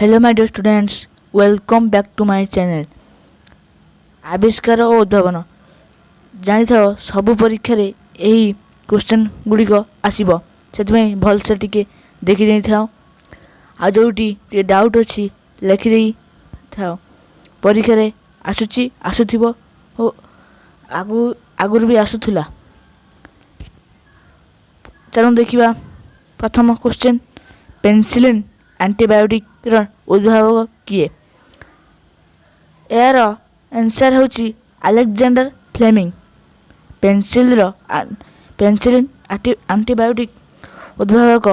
Hello my dear students, welcome back to my channel. ଆବିଷ୍କାର ଓ ଉଦ୍ଭାବନ। ଜାଣିଥାଅ, ସବୁ ପରୀକ୍ଷାରେ ଏହି କ୍ୱେଶ୍ଚନ୍ ଗୁଡ଼ିକ ଆସିବ, ସେଥିପାଇଁ ଭଲସେ ଟିକେ ଦେଖିଦେଇଥାଅ ଆଉ ଯେଉଁଠି ଟିକେ ଡାଉଟ୍ ଅଛି ଲେଖିଦେଇଥାଅ। ପରୀକ୍ଷାରେ ଆସୁଛି, ଆସୁଥିବ ଓ ଆଗରୁ ବି ଆସୁଥିଲା। ଚାଲନ୍ତୁ ଦେଖିବା ପ୍ରଥମ କ୍ୱେଶ୍ଚନ୍। ପେନିସିଲିନ୍ ଆଣ୍ଟିବାୟୋଟିକ୍ର ଉଦ୍ଭାବକ କିଏ? ଏହାର ଆନ୍ସର୍ ହେଉଛି ଆଲେକ୍ଜାଣ୍ଡର ଫ୍ଲେମିଂ। ପେନିସିଲିନ୍ ଆଣ୍ଟିବାୟୋଟିକ୍ ଉଦ୍ଭାବକ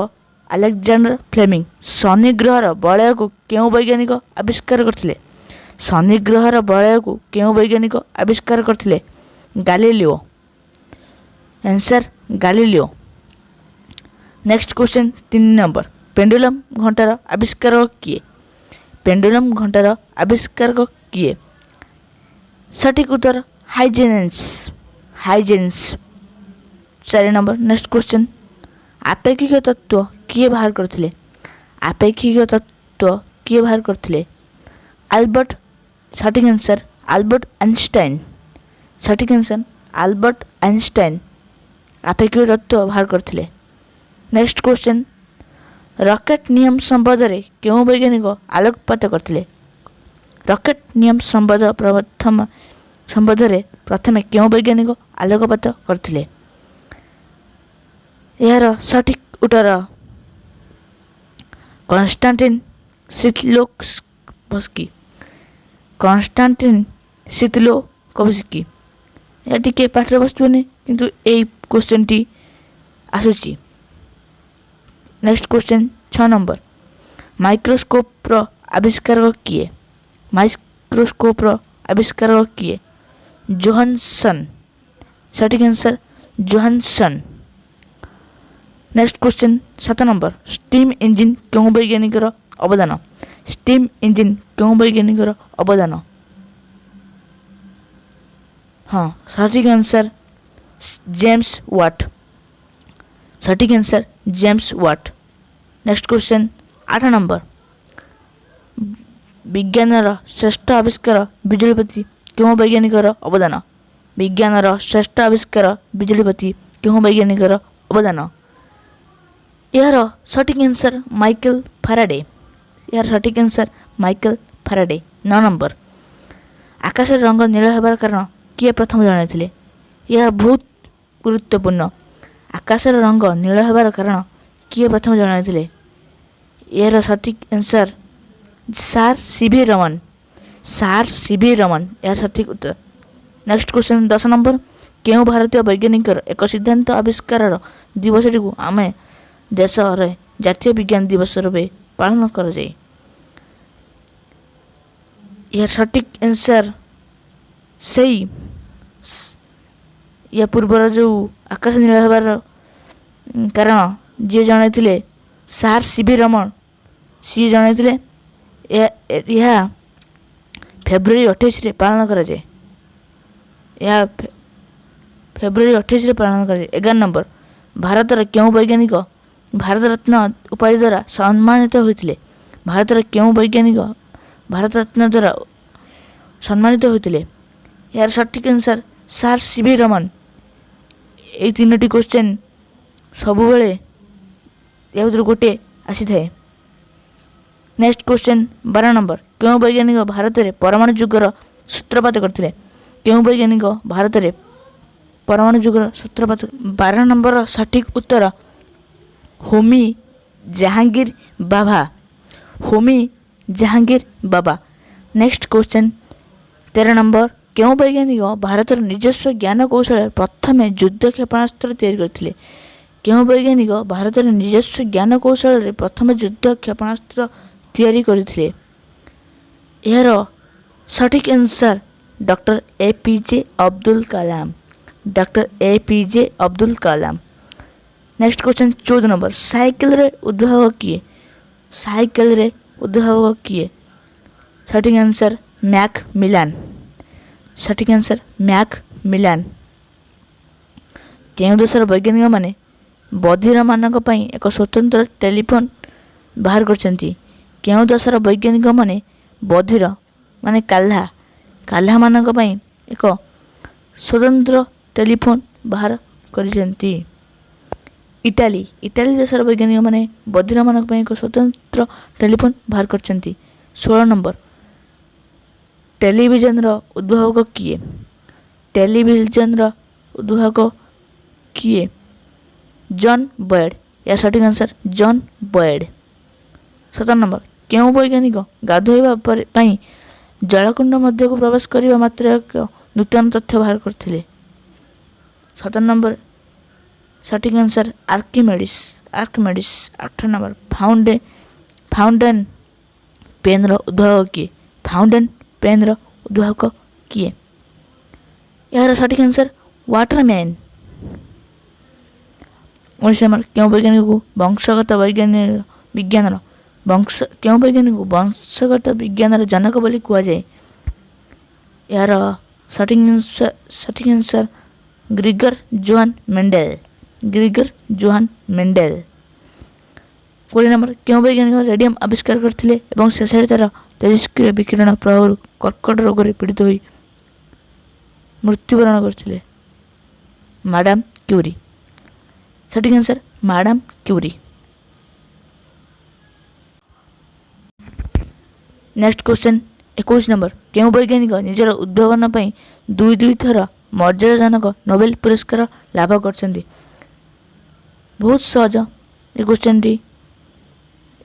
ଆଲେକ୍ଜାଣ୍ଡର ଫ୍ଲେମିଂ। ଶନି ଗ୍ରହର ବଳୟକୁ କେଉଁ ବୈଜ୍ଞାନିକ ଆବିଷ୍କାର କରିଥିଲେ? ଶନି ଗ୍ରହର ବଳୟକୁ କେଉଁ ବୈଜ୍ଞାନିକ ଆବିଷ୍କାର କରିଥିଲେ? Galileo. Answer Galileo. Next question 3 number, pendulum ଘଣ୍ଟାର ଆବିଷ୍କାରକ କିଏ? ପେଣ୍ଡୁଲମ୍ ଘଣ୍ଟାର ଆବିଷ୍କାରକ କିଏ? ସଠିକ୍ ଉତ୍ତର ହାଇଜେନ୍ସ, ହାଇଜେନ୍ସ। 4 ନମ୍ବର ନେକ୍ସଟ କ୍ୱେଶ୍ଚନ୍, ଆପେକ୍ଷିକ ତତ୍ତ୍ୱ କିଏ ବାହାର କରିଥିଲେ? ଆପେକ୍ଷିକ ତତ୍ତ୍ୱ କିଏ ବାହାର କରିଥିଲେ? ଆଲବର୍ଟ। ସଠିକ୍ ଆନ୍ସର୍ ଆଲବର୍ଟ ଆଇନଷ୍ଟାଇନ୍। ସଠିକ୍ ଆନ୍ସର୍ ଆଲବର୍ଟ ଆଇନଷ୍ଟାଇନ୍ ଆପେକ୍ଷିକ ତତ୍ତ୍ୱ ବାହାର କରିଥିଲେ। ନେକ୍ସଟ କ୍ୱେଶ୍ଚନ୍, ରକେଟ୍ ନିୟମ ସମ୍ବନ୍ଧରେ କେଉଁ ବୈଜ୍ଞାନିକ ଆଲୋକପାତ କରିଥିଲେ? ରକେଟ୍ ନିୟମ ସମ୍ବନ୍ଧରେ ପ୍ରଥମେ କେଉଁ ବୈଜ୍ଞାନିକ ଆଲୋକପାତ କରିଥିଲେ? ଏହାର ସଠିକ୍ ଉତ୍ତର କନଷ୍ଟାଣ୍ଟିନ୍ ସିତଲୋଭସ୍କି। କନଷ୍ଟାଣ୍ଟିନ୍ ସିତଲୋକଭସ୍କି। ଏହା ଟିକେ ପାଠରେ ବସିବନି, କିନ୍ତୁ ଏଇ କ୍ୱେଶ୍ଚନ୍ଟି ଆସୁଛି। ନେକ୍ସଟ କ୍ୱେଶ୍ଚନ୍ 6 ନମ୍ବର, ମାଇକ୍ରୋସ୍କୋପ୍ର ଆବିଷ୍କାରକ କିଏ? ମାଇକ୍ରୋସ୍କୋପ୍ର ଆବିଷ୍କାରକ କିଏ? ଜୋହାନସନ୍। ସଠିକ୍ answer Johanson. Next question 7 number, steam engine କେଉଁ ବୈଜ୍ଞାନିକର ଅବଦାନ? ଷ୍ଟିମ୍ ଇଞ୍ଜିନ୍ କେଉଁ ବୈଜ୍ଞାନିକର ଅବଦାନ? ହଁ, ସଠିକ୍ ଆନ୍ସର୍ ଜେମ୍ସ ୱାଟ୍। ସଠିକ୍ answer James watt. Next question 8 number, ବିଜ୍ଞାନର ଶ୍ରେଷ୍ଠ ଆବିଷ୍କାର ବିଜୁଳିବତୀ କେଉଁ ବୈଜ୍ଞାନିକର ଅବଦାନ? ବିଜ୍ଞାନର ଶ୍ରେଷ୍ଠ ଆବିଷ୍କାର ବିଜୁଳିବତୀ କେଉଁ ବୈଜ୍ଞାନିକର ଅବଦାନ? ଏହାର ସଠିକ୍ ଆନ୍ସର୍ ମାଇକେଲ ଫାରାଡେ। ଏହାର ସଠିକ୍ ଆନ୍ସର୍ ମାଇକେଲ ଫାରାଡେ। 9 ନମ୍ବର, ଆକାଶର ରଙ୍ଗ ନୀଳ ହେବାର କାରଣ କିଏ ପ୍ରଥମ ଜଣାଇଥିଲେ? ଏହା ବହୁତ ଗୁରୁତ୍ୱପୂର୍ଣ୍ଣ। ଆକାଶର ରଙ୍ଗ ନୀଳ ହେବାର କାରଣ କିଏ ପ୍ରଥମେ ଜଣାଇଥିଲେ? ଏହାର ସଠିକ୍ answer sir C V Raman. Sir C V Raman ଏହାର ସଠିକ୍ ଉତ୍ତର। ନେକ୍ସଟ କ୍ୱେଶ୍ଚନ୍ 10 ନମ୍ବର, କେଉଁ ଭାରତୀୟ ବୈଜ୍ଞାନିକର ଏକ ସିଦ୍ଧାନ୍ତ ଆବିଷ୍କାରର ଦିବସଟିକୁ ଆମେ ଦେଶରେ ଜାତୀୟ ବିଜ୍ଞାନ ଦିବସ ରୂପେ ପାଳନ କରାଯାଏ? ଏହାର ସଠିକ୍ ଆନ୍ସର୍ ସେଇ ୟା ପୂର୍ବର ଯେଉଁ ଆକାଶ ନୀଳ ହେବାର କାରଣ ଯିଏ ଜଣାଇଥିଲେ, ସାର୍ ସି ଭି ରମଣ ସିଏ ଜଣାଇଥିଲେ। ଏହା ଫେବୃଆରୀ 28ରେ ପାଳନ କରାଯାଏ। ଏହା ଫେବୃଆରୀ 28ରେ ପାଳନ କରାଯାଏ। 11 ନମ୍ବର, ଭାରତର କେଉଁ ବୈଜ୍ଞାନିକ ଭାରତରତ୍ନ ଉପାଧି ଦ୍ୱାରା ସମ୍ମାନିତ ହୋଇଥିଲେ? ଭାରତର କେଉଁ ବୈଜ୍ଞାନିକ ଭାରତରତ୍ନ ଦ୍ୱାରା ସମ୍ମାନିତ ହୋଇଥିଲେ? ଏହାର ସଠିକ୍ answer sir C V Raman. ଏଇ ତିନୋଟି କ୍ୱେଶ୍ଚନ୍ ସବୁବେଳେ ଏହା ଭିତରୁ ଗୋଟିଏ ଆସିଥାଏ। ନେକ୍ସଟ କ୍ୱେଶ୍ଚନ୍ 12 ନମ୍ବର, କେଉଁ ବୈଜ୍ଞାନିକ ଭାରତରେ ପରମାଣୁ ଯୁଗର ସୂତ୍ରପାତ କରିଥିଲେ? କେଉଁ ବୈଜ୍ଞାନିକ ଭାରତରେ ପରମାଣୁ ଯୁଗର ସୂତ୍ରପାତ? 12 ନମ୍ବର ସଠିକ୍ ଉତ୍ତର Homi Jahangir Bhabha. Homi Jahangir Bhabha. Next question 13 number, କେଉଁ ବୈଜ୍ଞାନିକ ଭାରତର ନିଜସ୍ୱ ଜ୍ଞାନ କୌଶଳରେ ପ୍ରଥମେ ଯୁଦ୍ଧ କ୍ଷେପଣାସ୍ତ୍ର ତିଆରି କରିଥିଲେ? କେଉଁ ବୈଜ୍ଞାନିକ ଭାରତର ନିଜସ୍ୱ ଜ୍ଞାନ କୌଶଳରେ ପ୍ରଥମେ ଯୁଦ୍ଧ କ୍ଷେପଣାସ୍ତ୍ର ତିଆରି କରିଥିଲେ? ଏହାର ସଠିକ୍ answer doctor A P J Abdul Kalam. Doctor A P J Abdul Kalam. Next question 14 number, ସାଇକେଲରେ ଉଦ୍ଭାବକ କିଏ? ସାଇକେଲରେ ଉଦ୍ଭାବକ କିଏ? ସଠିକ୍ ଆନ୍ସର୍ ମ୍ୟାକ୍ ମିଲାନ। ସଠିକ୍ ଆନ୍ସର୍ ମ୍ୟାକ୍ ମିଲାନ। କେଉଁ ଦେଶର ବୈଜ୍ଞାନିକମାନେ ବଧିରମାନଙ୍କ ପାଇଁ ଏକ ସ୍ୱତନ୍ତ୍ର ଟେଲିଫୋନ୍ ବାହାର କରିଛନ୍ତି? କେଉଁ ଦେଶର ବୈଜ୍ଞାନିକମାନେ ବଧିର ମାନେ କାହ୍ଲାମାନଙ୍କ ପାଇଁ ଏକ ସ୍ୱତନ୍ତ୍ର ଟେଲିଫୋନ୍ ବାହାର କରିଛନ୍ତି? ଇଟାଲୀ। ଇଟାଲୀ ଦେଶର ବୈଜ୍ଞାନିକମାନେ ବଧିରମାନଙ୍କ ପାଇଁ ଏକ ସ୍ୱତନ୍ତ୍ର ଟେଲିଫୋନ୍ ବାହାର କରିଛନ୍ତି। 16 ନମ୍ବର, ଟେଲିଭିଜନର ଉଦ୍ଭାବକ କିଏ? ଟେଲିଭିଜନର ଉଦ୍ଭାବକ କିଏ? ଜନ୍ ବଏଡ୍। ଏହାର ସଠିକ୍ ଆନ୍ସର୍ ଜନ୍ ବଏଡ୍। 17 ନମ୍ବର, କେଉଁ ବୈଜ୍ଞାନିକ ଗାଧୋଇବା ପାଇଁ ଜଳକୁଣ୍ଡ ମଧ୍ୟକୁ ପ୍ରବେଶ କରିବା ମାତ୍ରେ ଏକ ନୂତନ ତଥ୍ୟ ବାହାର କରିଥିଲେ? 17 ନମ୍ବର ସଠିକ୍ ଆନ୍ସର୍ ଆର୍କିମେଡ଼ିସ୍। ଆର୍କିମେଡ଼ିସ୍। 8 ନମ୍ବର, ଫାଉଣ୍ଡେନ୍ ପେନ୍ର ଉଦ୍ଭାବକ କିଏ? ଫାଉଣ୍ଡେନ୍ ପେନ୍ର ଉଦ୍ଭାବକ କିଏ? ଏହାର ସଠିକ୍ ଆନ୍ସର୍ ୱାଟରମ୍ୟାନ୍। 19 ନମ୍ବର, କେଉଁ ବୈଜ୍ଞାନିକକୁ ବଂଶଗତ ବିଜ୍ଞାନର ବଂଶ କେଉଁ ବୈଜ୍ଞାନିକକୁ ବଂଶଗତ ବିଜ୍ଞାନର ଜନକ ବୋଲି କୁହାଯାଏ? ଏହାର ସଠିକ୍ answer Gregor Johann Mendel. Gregor Johann Mendel. 20 number, କେଉଁ ବୈଜ୍ଞାନିକ ରେଡ଼ିୟମ୍ ଆବିଷ୍କାର କରିଥିଲେ ଏବଂ ଶେଷରେ ତା'ର ତେଜସ୍କ୍ରିୟ ବିକିରଣ ପ୍ରଭାବରୁ କର୍କଟ ରୋଗରେ ପୀଡ଼ିତ ହୋଇ ମୃତ୍ୟୁବରଣ କରିଥିଲେ? Madam Curie. ସଠିକ୍ answer madam curiae. Next question 21 number, କେଉଁ ବୈଜ୍ଞାନିକ ନିଜର ଉଦ୍ଭାବନ ପାଇଁ ଦୁଇ ଦୁଇ ଥର ମର୍ଯ୍ୟାଦାଜନକ ନୋବେଲ ପୁରସ୍କାର ଲାଭ କରିଛନ୍ତି? ବହୁତ ସହଜ ଏ କ୍ୱେଶ୍ଚନ୍ଟି।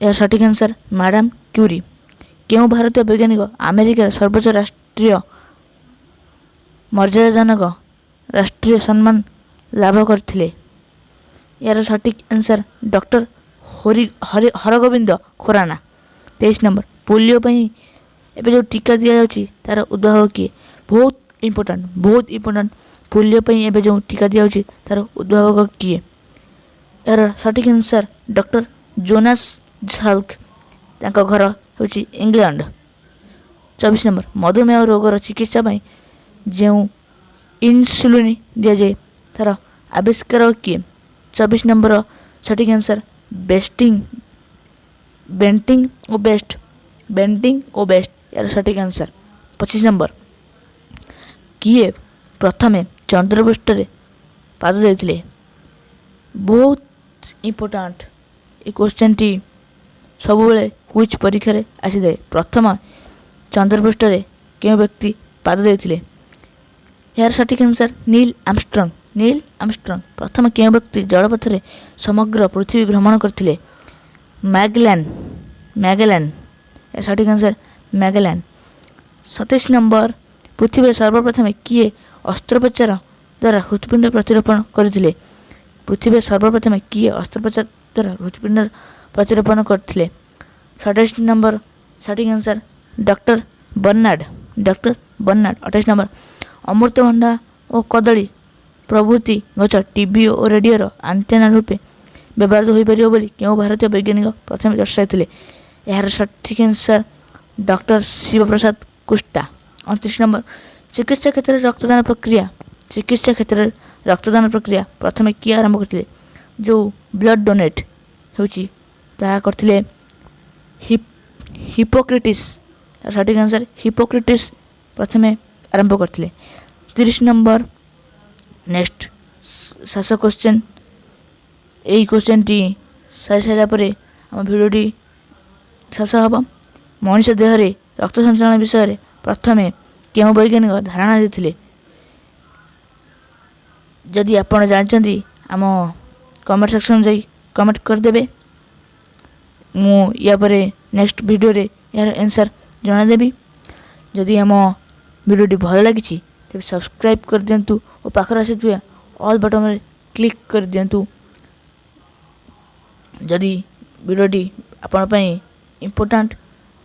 ଏହାର ସଠିକ୍ ଆନ୍ସର୍ ମାଡ଼ାମ୍ କ୍ୟୁରି। କେଉଁ ଭାରତୀୟ ବୈଜ୍ଞାନିକ ଆମେରିକାର ସର୍ବୋଚ୍ଚ ରାଷ୍ଟ୍ରୀୟ ମର୍ଯ୍ୟାଦାଜନକ ରାଷ୍ଟ୍ରୀୟ ସମ୍ମାନ ଲାଭ କରିଥିଲେ? ଏହାର ସଠିକ୍ answer doctor Hargobind Khorana. 23 number, polio ପାଇଁ ଏବେ ଯେଉଁ ଟୀକା ଦିଆଯାଉଛି ତା'ର ଉଦ୍ଭାବକ କିଏ? ବହୁତ ଇମ୍ପୋର୍ଟାଣ୍ଟ, ବହୁତ ଇମ୍ପୋର୍ଟାଣ୍ଟ। ପୋଲିଓ ପାଇଁ ଏବେ ଯେଉଁ ଟୀକା ଦିଆଯାଉଛି ତା'ର ଉଦ୍ଭାବକ କିଏ? ଏହାର ସଠିକ୍ ଆନ୍ସର୍ ଡକ୍ଟର ଜୋନାସ୍ ଝାଲ୍କ। ତାଙ୍କ ଘର ହେଉଛି ଇଂଲଣ୍ଡ। 24 ନମ୍ବର, ମଧୁମେହ ରୋଗର ଚିକିତ୍ସା ପାଇଁ ଯେଉଁ ଇନସୁଲିନ୍ ଦିଆଯାଏ ତା'ର ଆବିଷ୍କାରକ କିଏ? 24 ନମ୍ବର ସଠିକ୍ ଆନ୍ସର୍ ବେଣ୍ଟିଂ ଓ ବେଷ୍ଟ। ବେଣ୍ଟିଂ ଓ ବେଷ୍ଟ ଏହାର ସଠିକ୍ ଆନ୍ସର୍। 25 ନମ୍ବର, କିଏ ପ୍ରଥମେ ଚନ୍ଦ୍ରପୃଷ୍ଠରେ ପାଦ ଦେଇଥିଲେ? ବହୁତ ଇମ୍ପୋର୍ଟାଣ୍ଟ ଏ କ୍ୱେଶ୍ଚନ୍ଟି, ସବୁବେଳେ କୁଇଜ୍ ପରୀକ୍ଷାରେ ଆସିଥାଏ। ପ୍ରଥମ ଚନ୍ଦ୍ରପୃଷ୍ଠରେ କେଉଁ ବ୍ୟକ୍ତି ପାଦ ଦେଇଥିଲେ? ଏହାର ସଠିକ୍ ଆନ୍ସର୍ ନୀଲ୍ ଆର୍ମଷ୍ଟ୍ରଙ୍ଗ। ନୀଲ୍ ଆର୍ମଷ୍ଟ୍ରଙ୍ଗ। ପ୍ରଥମ କେଉଁ ବ୍ୟକ୍ତି ଜଳପଥରେ ସମଗ୍ର ପୃଥିବୀ ଭ୍ରମଣ କରିଥିଲେ? ମ୍ୟାଗେଲାନ୍। ମ୍ୟାଗେଲାନ୍। ଏହାର ସଠିକ୍ ଆନ୍ସର୍ ମ୍ୟାଗେଲାନ୍। 27 ନମ୍ବର, ପୃଥିବୀରେ ସର୍ବପ୍ରଥମେ କିଏ ଅସ୍ତ୍ରୋପଚାର ଦ୍ୱାରା ହୃତ୍ପିଣ୍ଡ ପ୍ରତିରୋପଣ କରିଥିଲେ? ପୃଥିବୀରେ ସର୍ବପ୍ରଥମେ କିଏ ଅସ୍ତ୍ରୋପଚାର ଦ୍ୱାରା ହୃତ୍ପିଣ୍ଡ ପ୍ରତିରୋପଣ କରିଥିଲେ? 27 ନମ୍ବର ସଠିକ୍ answer doctor Bernard. Doctor Bernard. 28 number, ଅମୃତଭଣ୍ଡା ଓ କଦଳୀ ପ୍ରଭୃତି ଗଛ ଟିଭି ଓ ରେଡ଼ିଓର ଆଣ୍ଟେନା ରୂପେ ବ୍ୟବହୃତ ହୋଇପାରିବ ବୋଲି କେଉଁ ଭାରତୀୟ ବୈଜ୍ଞାନିକ ପ୍ରଥମେ ଦର୍ଶାଇଥିଲେ? ଏହାର ସଠିକ୍ answer doctor Shivprasad Kushta. 29 number, ଚିକିତ୍ସା କ୍ଷେତ୍ରରେ ରକ୍ତଦାନ ପ୍ରକ୍ରିୟା ଚିକିତ୍ସା କ୍ଷେତ୍ରରେ ରକ୍ତଦାନ ପ୍ରକ୍ରିୟା ପ୍ରଥମେ କିଏ ଆରମ୍ଭ କରିଥିଲେ? ଯେଉଁ ବ୍ଲଡ଼ ଡୋନେଟ୍ ହେଉଛି ତାହା କରିଥିଲେ ହିପୋକ୍ରେଟିସ୍। ସଠିକ୍ ଆନ୍ସର୍ ହିପୋକ୍ରେଟିସ୍ ପ୍ରଥମେ ଆରମ୍ଭ କରିଥିଲେ। 30 ନମ୍ବର, ନେକ୍ସଟ ଶେଷ କ୍ୱେଶ୍ଚନ୍। ଏଇ କ୍ୱେଶ୍ଚନ୍ଟି ସାରି ସାରିଲା ପରେ ଆମ ଭିଡ଼ିଓଟି ଶେଷ ହେବ। ମଣିଷ ଦେହରେ ରକ୍ତ ସଞ୍ଚାଳନ ବିଷୟରେ ପ୍ରଥମେ କେଉଁ ବୈଜ୍ଞାନିକ ଧାରଣା ଦେଇଥିଲେ? ଯଦି ଆପଣ ଜାଣିଛନ୍ତି, ଆମ କମେଣ୍ଟ ସେକ୍ସନ୍ ଯାଇ କମେଣ୍ଟ କରିଦେବେ। ମୁଁ ୟା ପରେ ନେକ୍ସଟ ଭିଡ଼ିଓରେ ଏହାର ଆନ୍ସର୍ ଜଣାଇଦେବି। ଯଦି ଆମ ଭିଡ଼ିଓଟି ଭଲ ଲାଗିଛି, ତେବେ ସବସ୍କ୍ରାଇବ୍ କରିଦିଅନ୍ତୁ ଓ ପାଖରେ ଆସିଥିବା ଅଲ୍ ବଟନ୍ରେ କ୍ଲିକ୍ କରିଦିଅନ୍ତୁ। ଯଦି ଭିଡ଼ିଓଟି ଆପଣଙ୍କ ପାଇଁ ଇମ୍ପୋର୍ଟାଣ୍ଟ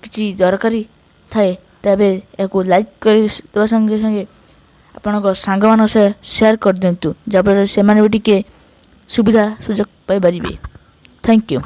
କିଛି ଦରକାରୀ ଥାଏ, ତେବେ ଏହାକୁ ଲାଇକ୍ କରିଦେବା ସଙ୍ଗେ ସଙ୍ଗେ ଆପଣଙ୍କ ସାଙ୍ଗମାନଙ୍କ ସହ ସେୟାର କରିଦିଅନ୍ତୁ, ଯାହାଫଳରେ ସେମାନେ ବି ଟିକେ ସୁବିଧା ସୁଯୋଗ ପାଇପାରିବେ। Thank you.